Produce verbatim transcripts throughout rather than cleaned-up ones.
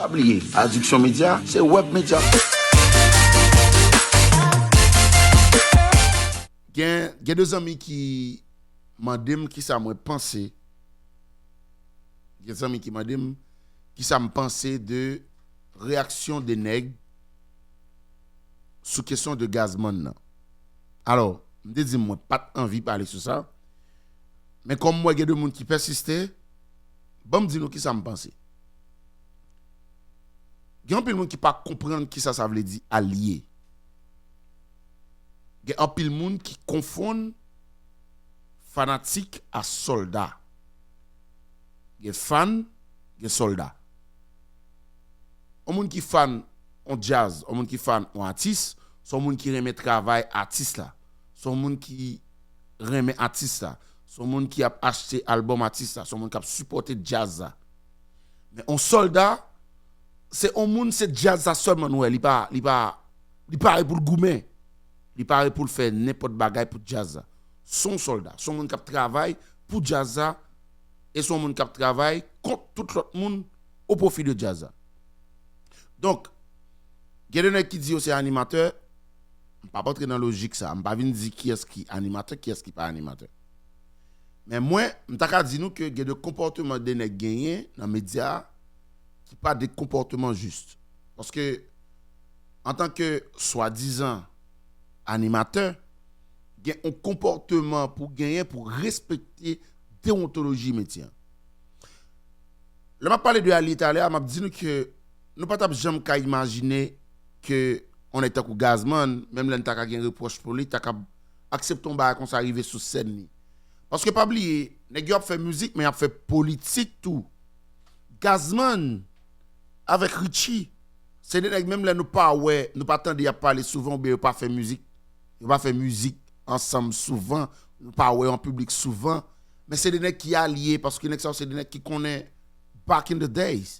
Pa bliye, Addiction Media se web media. Gen, gen de zanmi ki mande m kisa mwen panse. Gen zanmi ki mande m kisa m panse de reyaksyon de nèg sou kesyon de Gazman nan. Alò, m te di mwen pa t anvi pale sou sa, men kòm m wè gen de moun ki pèsiste, ban m di nou kisa m panse. Gen anpil moun ki pa konprann kisa sa vle di alye. Gen anpil moun ki konfonn fanatik a sòlda. Gen fan, gen sòlda. Yon moun ki fan yon djaz, yon moun ki fan yon atis, se yon moun ki renmen travay atis la. Se yon moun ki renmen atis la. Se yon moun ki ap achte albòm atis la. Se yon moun k ap sipòte djaz la. Men yon sòlda, se yon moun, se djaz la sèlman nou wè. Li pa, li pa, li pare pou l goumen. Li pare pou l fè nenpòt bagay pou djaz la. Se yon sòlda. Se yon moun k ap travay pou djaz la. E se yon moun k ap travay kont tout lòt moun o pwofi de djaz la. Donk, gen de nèg ki di yo se animatè. M p ap antre nan lojik sa. M pa vin di kiyès ki animatè, kiyès ki pa animatè. Men mwen, m ta ka di nou ke gen de konpòteman de nèg genyen nan medya a ki pa de konpòteman jis. Paske, antanke swadizan animatè, gen yon konpòteman pou genyen pou respekte dewontoloji metye a. Lè m ap pale de alye talè a, m ap di nou ke nou pa t ap janm ka imajine ke yon nèg tankou Gazman, menm lè n ta ka gen repwòch pou li, ta ka aksepte yon bagay konsa rive sou sèn li. Paske pa bliye, nèg yo ap fè mizik, men y ap fè politik tou. Gazman avèk Richie, se de nèg menm lè nou pa wè, nou pa tande y ap pale souvan oubyen yo pa fè mizik, yo pa fè mizik ansanm souvan, nou pa wè yo an piblik souvan, men se de nèg ki alye, paske nèg sa yo se de nèg ki konnen back in the days.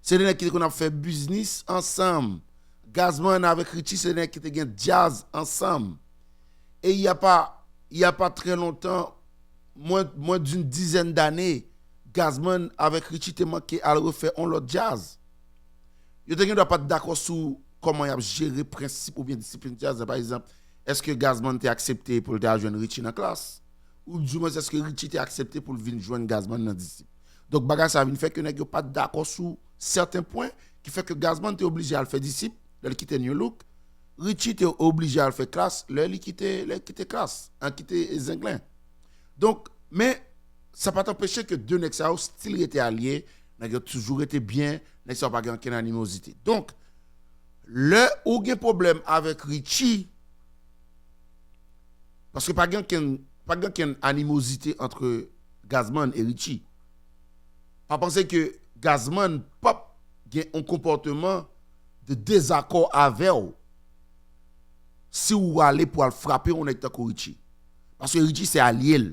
Se de nèg ki te konn ap fè biznis ansanm. Gazman avèk Richie se de nèg ki te gen djaz ansanm. E y a pa, y a pa trè lontan, mwen, mwen d'une dizaine d'années, Gazman avèk Richie te manke al refè yon lòt djaz. Yo te gen dwa pa t dakò sou kòman y ap jere prensip oubyen disiplin djaz la. Pa egzanp, èske Gazman te aksepte pou l te al jwenn Richie nan klas? Oudimwens, èske Richie te aksepte pou l vin jwenn Gazman nan disip? Donk, bagay sa a vin fè ke nèg yo pa t dakò sou sèten pwen, ki fè ke Gazman te oblije al fè disip lè l kite New Look. Richie te oblije al fè klas lè li kite, lè l kite klas, an kite Zenglen. Donk, men, sa pa t anpeche ke de nèg sa yo still rete alye, nèg yo toujou rete byen, nèg sa yo pa gen okenn animozite. Donk, lè ou gen pwoblèm avèk Richie, paske pa gen okenn, pa gen okenn animozite ant Gazman e Richie. Pa panse ke Gazman p ap gen yon konpòteman de dezakò avè w si w ale pou al frape yon nèg tankou Richie. Paske Richie se alye l.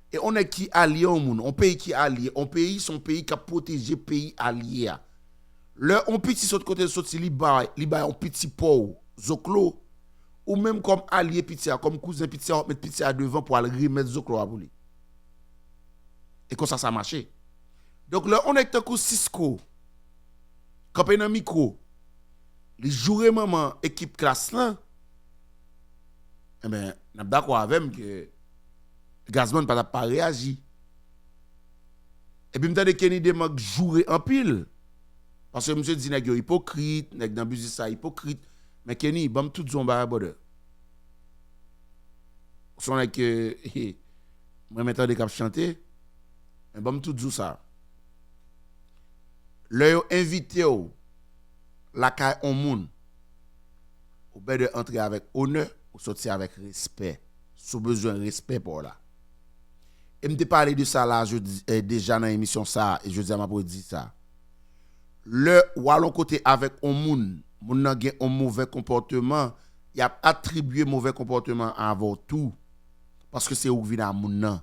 E yon nèg ki alye yon moun, yon peyi ki alye, yon peyi se yon peyi k ap pwoteje peyi alye a. Lè yon piti sot kote l soti, li bay, li bay yon piti pa w zoklo, ou menm kòm alye piti a, kòm kouzen piti a, w ap met piti a devan pou al remèt zoklo a pou li. E konsa sa mache. Donk, lè yon nèg tankou Sisco kanpe nan mikwo, li joure manman ekip klas lan, enben, n ap dakò avè m ke Gazman pa t ap pa reyaji. Epi m tande Kenny Demank joure anpil. Paske misye di nèg yo ipokrit, nèg nan biznis sa ipokrit. Men Kenny, ban m tou di w yon bagay, brother. Ou se yon nèg ke m renmen tande k ap chante. Men ban m tou di w sa. Lè yo envite w lakay on moun, ou better antre avèk onè, ou soti avèk respè. Si w bezwen respè pa w la. E m te pale de sa la jodi, eh, deja nan emisyon sa a, e jodi a m ap redi sa. Lè w al on kote avèk on moun, moun nan gen on movè konpòteman, y ap atribye movè konpòteman an avè w tou. Paske se ou k vin a moun nan.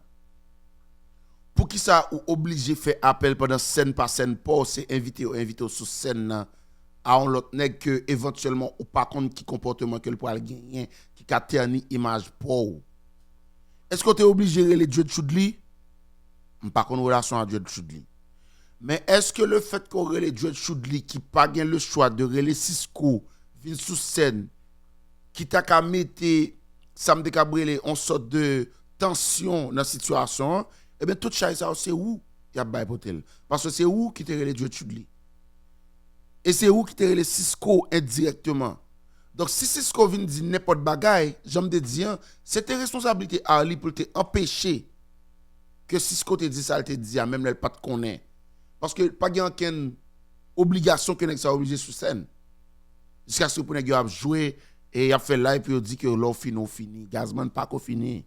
Poukisa ou oblije fè apèl pandan sèn pa sèn pa w, se envite yo envite w sou sèn nan a yon lòt nèg ke evantyèlman ou pa konn ki konpòteman ke l pral genyen ki ka tèni imaj pa w? Èske w te oblije rele Dread Chudly? M pa konn relasyon a Dread Chudly. Men èske le fèt ke w rele Dread Shoudly ki pa gen le chwa de rele Sisco vin sou sèn, ki ta ka mete sa m te kab rele yon sòt de tansyon nan sitiyasyon an, ebyen tout chay sa yo se ou y ap bay pote l. Paske se ou ki te rele Dread Shoudly. E se ou ki te rele Sisco endirèkteman. Donk si Sisco vin di nenpòt bagay, jan m te di an, se te responsablite Arly pou l te anpeche ke Sisco te di sa l te di a, menm lè l pa t konnen. Paske pa gen ankenn obligasyon ke nèg sa oblije sou sèn. Jiskaske pou nèg yo ap jwe e y ap fè live pou yo di ke lè w fini, w fini. Gazman pa ko fini.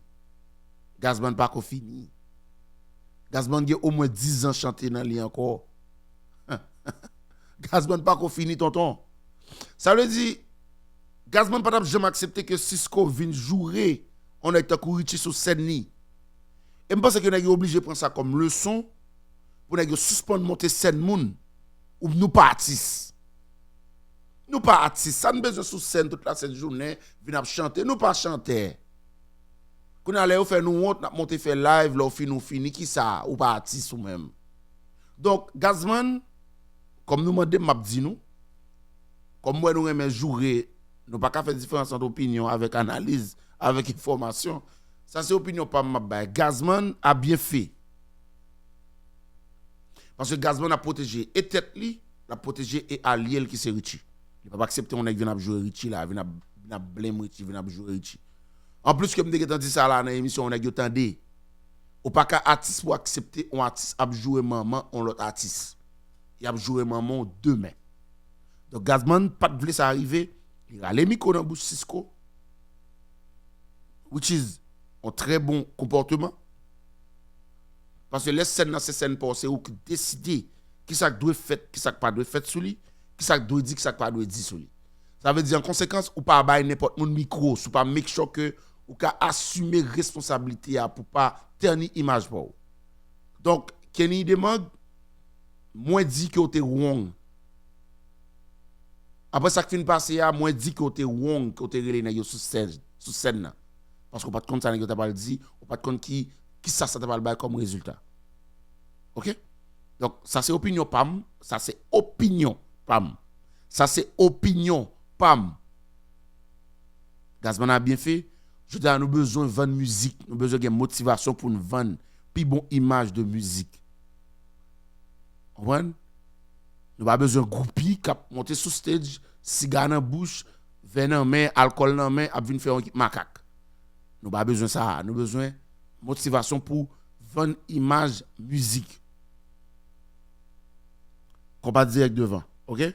Gazman pa ko fini. Gazman gen omwen diz an chante nan li ankò. Gazman pa ko fini, tonton. Sa vle di, Gazman pa t ap janm aksepte ke Sisco vin joure yon nèg tankou Richie sou sèn li. E m panse ke nèg yo oblije pran sa kòm leson pou nèg yo sispann monte sèn moun. Ou nou pa atis. Nou pa atis. Sa n bezwen sou sèn tout la sent jounen, vin ap chante. Nou pa chantè. Kounye a lè yo fè nou wont, n ap monte fè live, lè w fini, w fini, kisa? Ou pa atis ou menm. Donk, Gazman, kòm nou mande m, m ap di nou. Kòm m wè nou renmen joure, nou pa ka fè diferans ant opinyon avèk analiz, avèk enfòmasyon. Sa se opinyon pa m m ap bay. Gazman a byen fè. Paske Gazman ap pwoteje e tèt li, l ap pwoteje e alye l ki se Richie. Li p ap aksepte yon nèg vin ap joure Richie la, vin ap, vin ap blame Richie, vin ap joure Richie. Anplis ke m te gentan di sa la nan emisyon, yon nèg yo tande. Ou pa ka atis pou aksepte yon atis ap joure manman yon lòt atis. Y ap joure manman w demen. Donk Gazman pa t vle sa rive, li rale mikwo nan bouch Sisco, which is yon trè bon konpòteman. Paske lè sèn nan se sèn pa w, se ou ki deside kisa k dwe fèt, kisa k pa dwe fèt sou li, kisa k dwe di, kisa k pa dwe di sou li. Sa vle di, an konsekans, ou pa bay nenpòt moun mikwo, si w pa make sure ke ou ka asime responsablite a pou pa tèni imaj pa w. Donk, Kenny Demang, mwen di ke w te wrong. Apre sa k fin pase a, mwen di ke w te wrong, ke w te rele nèg yo sou sèn, sou sèn nan. Paske w pa t konn sa nèg yo ta pral di, ou pa t konn ki, kisa sa ta pral bay kòm rezilta. Oke? Donk, sa se opinyon pa m, sa se opinyon pa m. Sa se opinyon pa m. Gazman a byen fè. Jodi a, nou bezwen vann mizik, nou bezwen gen motivasyon pou n vann pi bon imaj de mizik. Konprann? Nou pa bezwen gwoupi k ap monte sou stage, siga nan bouch, vè nan men, alkòl nan men, ap vin fè yon ekip makak. Nou pa bezwen sa a. Nou bezwen motivasyon pou vann imaj mizik. Konpa dirèk devan, oke?